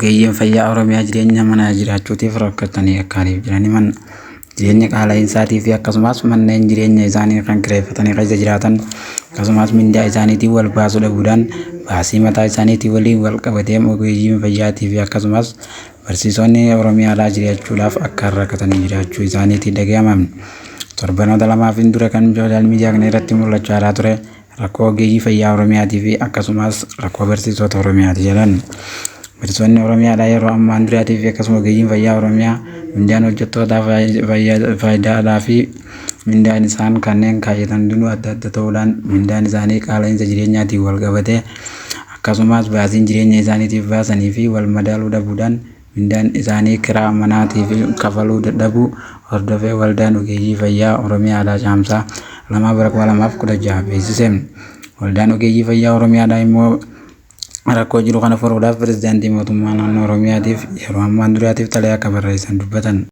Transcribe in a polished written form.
Ogeeyyiin fayyaa Oromiyaa jireenya mana jiraachuutiif rakkatanii akkaaniif jiran himan. Jireenya qaala'insaatii fi akkasumas manneen jireenya isaanii kan kireeffatanii keessa jiraatan akkasumas mindaa isaaniitiin wal baasuu dhabuudhaan baasii mataa isaaniitiin waliin wal qabatee ogeeyyiin fayyaatii fi akkasumas barsiisonni Oromiyaadhaa jiraachuudhaaf akka rakkatanii jiraachuu isaaniitiin dhaga'amame. Torbanoota lamaafin dura kan sooshaal miidiyaa kana irratti mul'achaa ture rakkoo ogeeyyii fayyaa Oromiyaatii fi akkasumas rakkoo barsiisota Oromiyaati jedhan. Barsiisonni Oromiyaadhaa yeroo ammaan duraatii fi akkasuma ogeeyyiin fayyaa Oromiyaa mindaan hojjettootaa faayidaadhaa fi mindaan isaan kanneen kaayyatan hundinuu adda adda ta'uudhaan mindaan isaanii qaala'insa jireenyaatiin wal qabatee akkasumas baasiin jireenya isaaniitiif baasanii fi wal madaaluu dhabuudhaan mindaan isaanii kiraa manaatiif kafaluu dadhabuu hordofee waldaan ogeeyyii fayyaa Oromiyaadhaa caamsaa 2 bara 2016 beeksise. Waldaan ogeeyyii fayyaa Oromiyaadhaa immoo rakkoo jiru kana furuudhaaf pirezidaantii mootummaa naannoo Oromiyaatiif yeroo ammaan duraatiif xalayaa akka barreessan dubbatan.